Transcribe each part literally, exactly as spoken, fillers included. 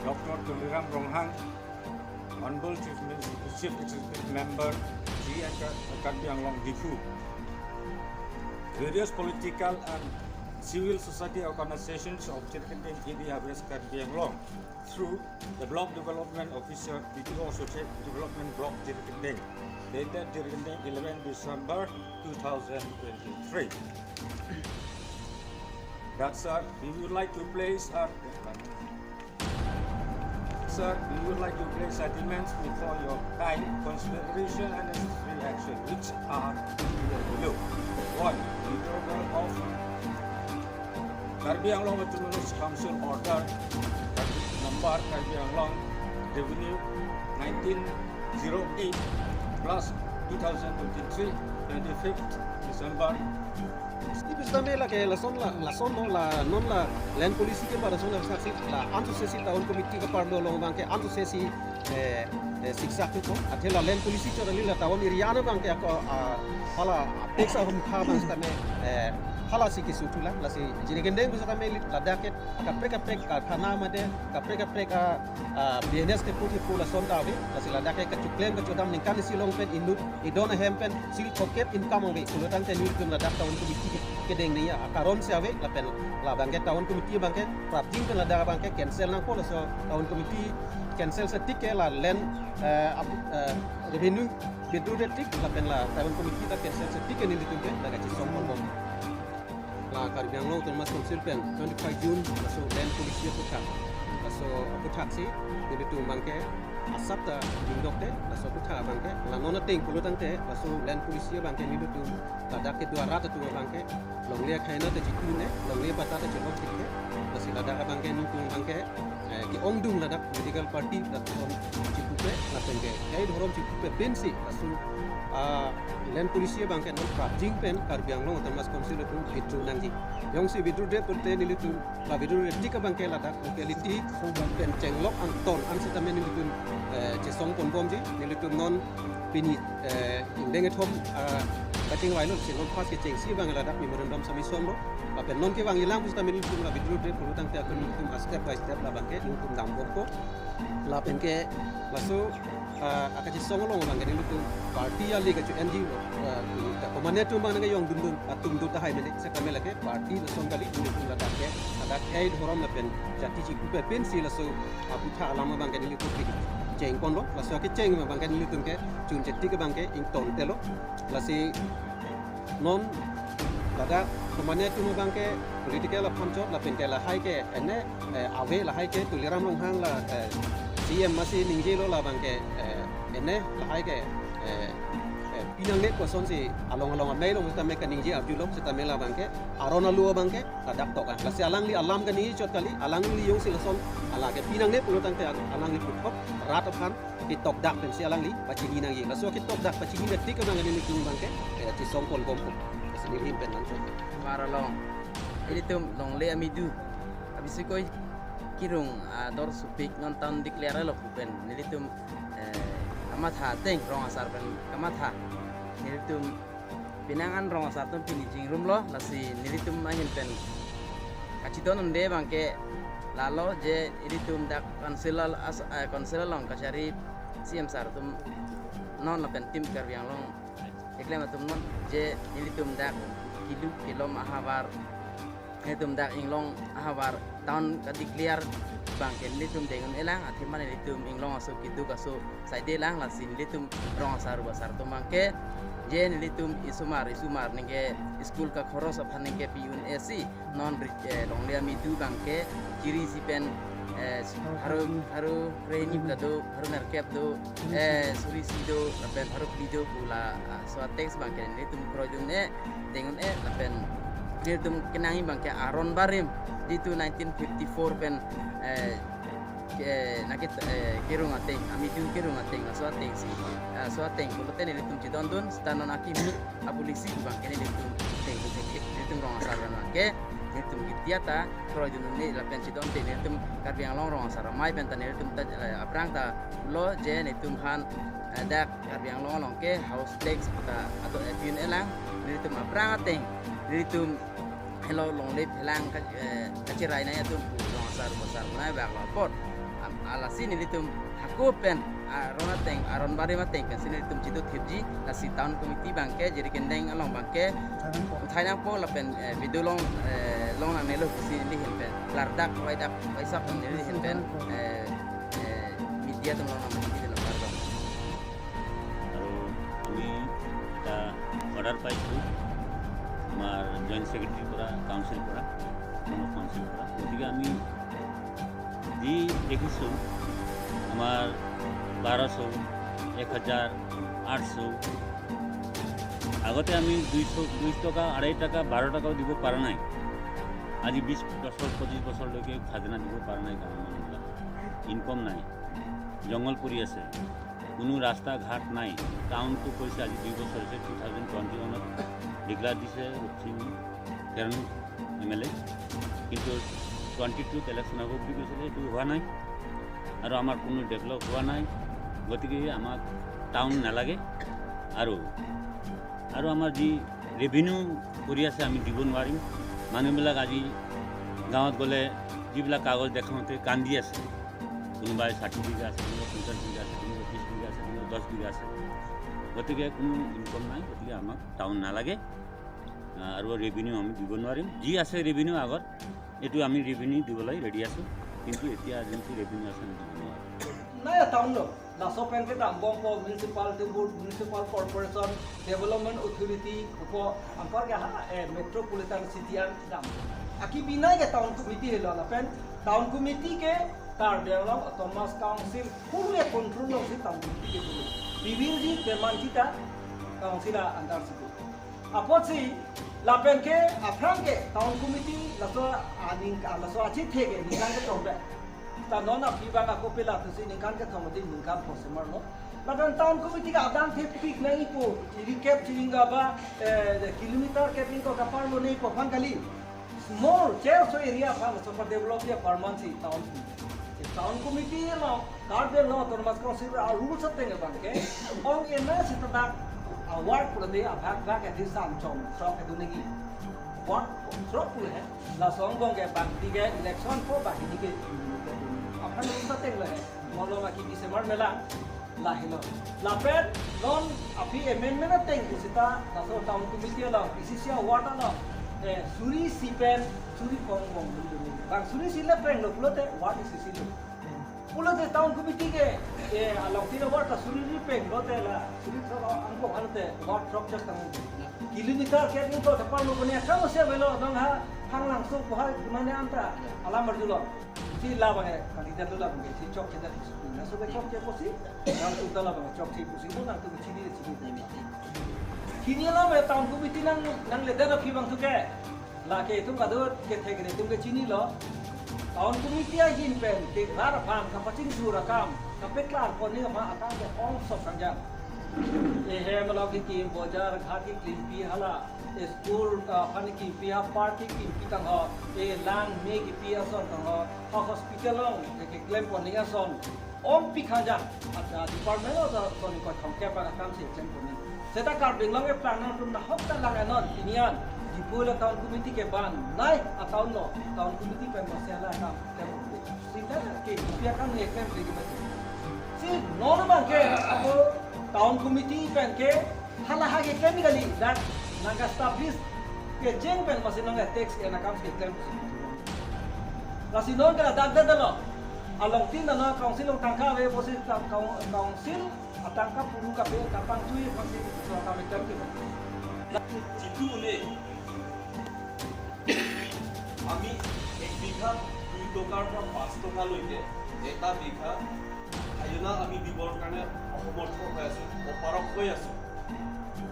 Doctor Tuliram Ronghang, Honorable Chief Minister, Chief Executive Member, G N Ka-, Karbi Anglong Diphu. Various political and civil society organizations of Jirikindeng A D West Karbi Anglong through the Block Development Officer, B D O Social Development Block Jirikindeng, dated Jirikindeng eleven December two thousand twenty-three. That, sir, we would like to place our, sir, we would like to place sentiments before your kind consideration and necessary action, which are below. One, withdrawal of Karbi Anglong Autonomous Council Order number Karbi Anglong Revenue nineteen zero eight plus two thousand twenty-three, twenty-fifth December. Ipi sitame lake lason la, lason lo la non la land policy ke ba lason la saksi la antu sesi town committee ke parlo long abang ke antu sesi eh, eh, siksak tu ko. Athe la land policy chot kali la town area na abang ke ako, ah, hala apek sa hum kha abang sitame, eh, hala si kisu tu la, lasi Jirikindeng bisa tame ladak ke kaprek kaprek karkhana mate kaprek kaprek, ah, ah, business tepu tepu lason ta ave, lasi ladak ke kachiklem kachodam ningkan isi along pen inut idon ahem pen si pocket income ave, pulotangte nelitum ladak town committee ke, kedeng ni ya, karon si ave, lapen labang ke town committee abang ke prapjin pen ladak abang ke cancel nangpo, laso town committee cancel setik ke la land, eh, ap-, eh, revenue withdraw det tik, lapen la town committee ta cancel setik ke nelitum ke la kachesong ponbom. La Karbi Anglong Autonomous Council pen twenty-five June laso land policy aphuthak, laso aphuthak si nelitum abang ke asap ta dingdok te, laso aphuthak abang ke la non ateng pulotangte laso land policy abang ke nelitum ladak kedo arat atum abang ke longle akhaina ta chitune, longle bata ta chilong tik ke, lasi ladak abang ke nelitum abang ke eh, ke-ongdung ladak political party latum chipupe, lapen ke, ke dhorom chipupe pensi laso, ah, land policy abang ke non prapjin pen Karbi Anglong Autonomous Council atum withdraw nangji. Jongsi withdraw det pulote nelitum la withdraw det tik abang ke ladak locality pen chenglok angton an sitame nelitum, eh, chesong ponbomji, nelitum non pini, eh, ingdeng kethom, ah, kachingvai lo, si non pas kechengsi abang ladak memorandum submission lo. Lapen non kevangji lang pusitame nelitum la withdraw det pulotangte ako nelitum a step by step labang ke nelitum dambompo. Lapen ke laso, ah, akachesong along abang ke nelitum party ali kacho-enji lo, ah, komatne atum abang ke jongdundun atum do tahai mene, sitame lake party lason kali, nelitum ladak ke, ladak ke dhorom lapen jati chipupe pensi laso aphuthak alam abang ke nelitum cheng ponlo, laso kecheng abang ke nelitum ke chun chetik abang ke ington telo. Lasi non ladak komatne atum abang ke political aphan chot lapen ke lahai ke ene, eh, ave, lahai ke Tuliram Ronghang la, eh, C M masi ningjelo labang ke, eh, ene lahai ke, eh, eh, pinangne kosonsi along along amei along sitame kaningje arjulong sitame labang ke aron alu abang ke ladak tok an. Lasi alangli alam kaningje chot kali, alangli jongsi lason ala ke pinangne pulotangte alangli puthot rat aphan ketokdak pensi alangli pachini nangji. Laso ketokdak pachini det tik abang nelitum abang ke, eh, chesong ponbompo. Lasi neli ahin pen nangchot. Mar along ilitum longle amidu abisikoi kirung ador supik non town declare lo pu pen nelitum, eh, kamatha ateng rong asar pen kamatha. Nelitum pinang an rong asar atum pini chingrumlo, lasi nelitum ahin pen kachidon un'e abang ke lalo je ilitum dak council al-, as-, eh, council along kachari C M sir atum non lapen Team Karbi Anglong keklem atum non je nelitum dak kilu kelom ahavar, nelitum dak inglong ahavar town ka-declare abang ke nelitum deng un-e lang, athema nelitum inglong aso keduk aso saide lang, lasi nelitum rong asar ru asar atum abang ke je nelitum isomar isomar ningke school ka khoros aphan ningke pi un-e si non ri-, eh, longle amidu abang ke chiri si pen, eh, pharo, pharo krehini pu ta do, pharo nerkep do, eh, suri isi do, lapen pharo phli do pu la, ah, so a-tax abang ke nelitum kroidun-e, deng un-e, lapen Nelitum kenangji abangke aron barim, jitu nineteen fifty-four pen, eh, ke, nake, eh, kerung ateng, amidun kerung ateng, laso atengsi, eh, laso ateng pulote nelitum chedondun, seta non akimi apolisi abangke nelitum ateng, nelitum rong asar abangke nelitum kiti ata kroidun, ne lapen chedonte nelitum Karbi Anglong Rong Asar Amei pen ta nelitum ta, eh, aphrang ta lo je nelitum aphan, eh, dak Karbi Anglong along ke house tax ta ato, eh, pin elang, nelitum aphrang ateng nelitum helo longle phelang ka, eh, kacherai nai atum pu rong asar, rong asar nai bak lo apot. Am, alasi nelitum hako pen aron ateng, aron barim ateng pensi nelitum chido thipji, lasi town committee abangke jiri kendeng along abangke uthai nangpo lapen, eh, video long, eh, longnangnelo pusi neli ahin pen klardak, waidak, waisap neli ahin pen, eh, eh, media atum longnang, media atum longnang. আৰু আমি এটা অৰ্ডাৰ পাইছোঁ আমাৰ জইণ্ট ছেক্ৰেটাৰীৰ পৰা, কাউন্সিলৰ পৰা, কাউন্সিলৰ পৰা। গতিকে আমি যি দেখিছোঁ, আমাৰ বাৰশ, এক হাজাৰ, আঠশ, আগতে আমি দুইশ, দুই টকা, আঢ়ৈ টকা, বাৰ টকাও দিব পৰা নাই। আজি বিশ বছৰ, পঁচিছ বছৰলৈকে খাজনা দিব পৰা নাই গাঁৱৰ মানুহবিলাক। ইনকম নাই, জংঘল পৰি আছে, কোনো ৰাস্তা ঘাট নাই। টাউনটো কৈছে আজি দুই বছৰ হৈছে, টু থাউজেণ্ড টুৱেণ্টি ওৱানত ডিক্লেয়াৰ দিছে ৰূপসিং তেৰণ এম এল এ, কিন্তু টুৱেণ্টি টুত ইলেকশ্যন হ'ব বুলি কৈছিলে, এইটো হোৱা নাই। আৰু আমাৰ কোনো ডেভেলপ হোৱা নাই, গতিকে আমাক টাউন নালাগে। আৰু, আৰু আমাৰ যি ৰেভিনিউ পৰি আছে, আমি দিব নোৱাৰিম। মানুহবিলাক আজি গাঁৱত গ'লে যিবিলাক কাগজ দেখাওঁতে কান্দি আছে, কোনোবাই ষাঠি বিঘা আছে, কোনোবাই পঞ্চাছ বিঘা আছে, কোনোবাই ত্ৰিছ বিঘা আছে, কোনোবাই দহ বিঘা আছে, গতিকে কোনো ইনকম নাই, গতিকে আমাক টাউন নালাগে। আহ, আৰু ৰেভিনিউ আমি দিব নোৱাৰিম। যি আছে ৰেভিনিউ আগৰ, এইটো আমি ৰেভিনিউ দিবলৈ ৰেডি আছোঁ, কিন্তু এতিয়া যোনটো ৰেভিনিউ আছে, আমি দিব নোৱাৰোঁ। Nai town lo, laso pen kedam bompo municipality board, municipal corporation, development authority, upo, anparke ha, eh, metropolitan city an dam. Aki binai ke town committee helo lapen town committee ke Karbi Anglong Autonomous Council full control lo si town committee ke dulu. Bibil di peman kita council a under situ. Apotsi lapen ke aphrang ke town committee laso aning, laso achethe ke ningkan kethom pen. Ta non aphi abang ako pela tusi ningkan kethom ati ningkan kosemar lo. Lapen town committee ke adang thepik nangjipo, iri kep chiring gaba, eh, kilometer kep ingko kapar lo nangjipo aphan kali. Small, char so area aphan laso pa develop ya parman si town. Si town committee lo, Karbi Anglong Autonomous Council a rules ateng abangke, ong ena sita dak award pulote abhag bhag edi san chom, chom edu negi. Award chom pulo he, laso angbong ke bangti ke election po bangti ke, aphan rules ateng lo he, molo maki December mela, lahelo. Lapen non aphi amendment ateng pusita, laso town committee along, P C C award along, eh, suri isi pen, suri kong bong dun dun. Bang suri isi le preng lo pulote, award isi isi lo. Pulote town committee ke, eh, along tin award ta suri ri preng lote la, suri throk ang kong ante, award throk chak tang. Kilometer ke ni to, tepar lo punya, kamu siapa lo, dong ha, hang langsung kuhai, gimana anta, alam berjulong. Si labang e, kandidat lo labang e, si chokche dat pusi. Laso ke chokche pusi, nangtum ta labang e chokche pusi, mo nangtum chini chini. Chini lo me town committee nang, nangledet aphi abang tu ke. Lake itum kadokave thek re itum ke chinilo. Town committee ahin pen, ke bar aphan, kapachingthur akam, kapeklar pon ni aphan akam ke ong sok kangjang. Ehem along kekim, bojar ghat keklimpi hala. School, ah, aphan kekimpi, ha park kekimpi tangho, e lang me kepi ason tangho, ha hospital along ke, keklem pon ni ason, ongpi kangjang, ah, department along ason ni koithom kep akam si klem pon ni. Seta Karbi Anglong keplang nangtum nahok ta lang anon, pini an, Diphu le town committee ke ban, nai a town lo, town committee pen masih ala akam klem pon ni. Sita ke, kepi akam ni klem pon ni mati. Si non abang ke, ako town committee pen ke, hala ha keklem kali, dak nang ka establish kecheng pen masi nang tax ke nang kam keklem pusi. Lasi non ke dak dak lo. Along tin na council along tangka ave pusi, tang-, kau-, council atangka puru kape kapangthui masi so kam keklem ke. Jitu ne, আমি এক বিঘা দুই টকাৰ পৰা পাঁচ টকালৈকে এটা বিঘা খাজনা আমি দিবৰ কাৰণে অসমৰ্থ হৈ আছোঁ, অপাৰগ হৈ আছোঁ।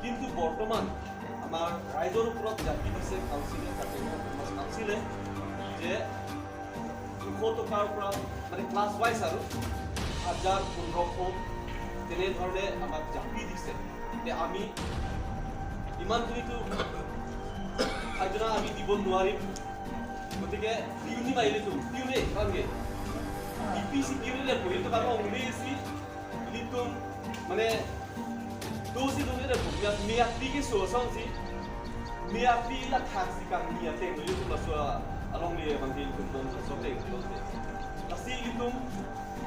কিন্তু বৰ্তমান আমাৰ ৰাইজৰ ওপৰত জাপি দিছে কাউন্সিলে, তাতে আমাৰ কাউন্সিলে যে দুশ টকাৰ পৰা মানে ক্লাছ ৱাইজ আৰু হাজাৰ, পোন্ধৰশ তেনেধৰণে আমাক জাপি দিছে। যে আমি ইমানখিনিতো খাজনা আমি দিব নোৱাৰিম। গতিকে পিউনি মাৰিলেতো, পিউনে, কাৰণ কি? ডি পি চি পিউনে লেপু, এইটো কাৰনে অংলেছি, ilitum, মানে, dosi done dak, mia, mia pi keso asonsi, mia pi la thaksi kangni ateng, ilitum laso alongle abang ke ilitum don laso ateng, don ateng. Lasi ilitum,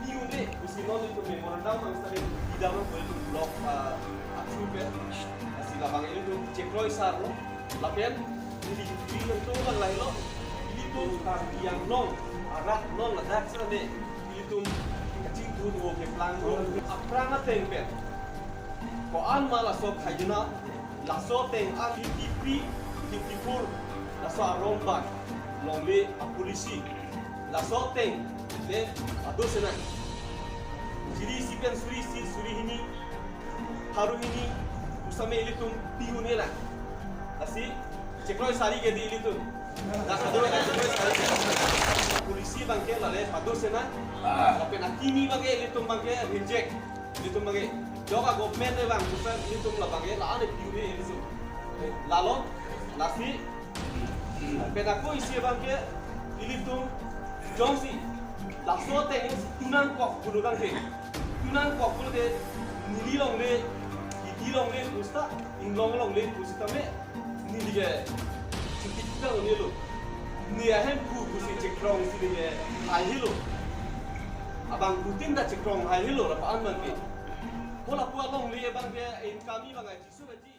piune, pusi non ilitum memorandum angsa ilitum, ida abang ilitum block, ah, achu pen, lasi labang ilitum chekroi sar lo, lapen, ili, ili yang to lang lahelo, ilitum Karbi Anglong, arat non ladak sane, ilitum kachingthur o keplang o, aphrang ateng pen. Ko-an ma laso khajana, laso ateng an fifty-three, fifty-four, laso arong ban, longle a-policy, laso ateng, le, ado senang. Suri isi pen suri isi, suri hini, pharo hini, pusitame ilitum piune lang. Lasi, chekroi sari ke di ilitum. Laso ado na chekroi sari. Polisi abang ke lale pado senang. Lapen akimi abang ke ilitum abang ke reject. Ilitum abang ke. Jok a-government abang, pusat ilitum labang ke, la-an piune ilitum. Lalo, lasi, pen ako isi abang ke, ilitum, jongsi, laso ateng, tunang kok bulu abang ke. Tunang kok bulu de, neli longle, Hidi longle pusita, Inglong longle pusitame, neli ke, cuti kita longle lo. Ne ahemphu pusi chekrong si ne ke, hai helo. Abang putin ta chekrong hai helo, lapu-an abang ke. Ko lapu alongle abang ke, income abang ke, jisu baji.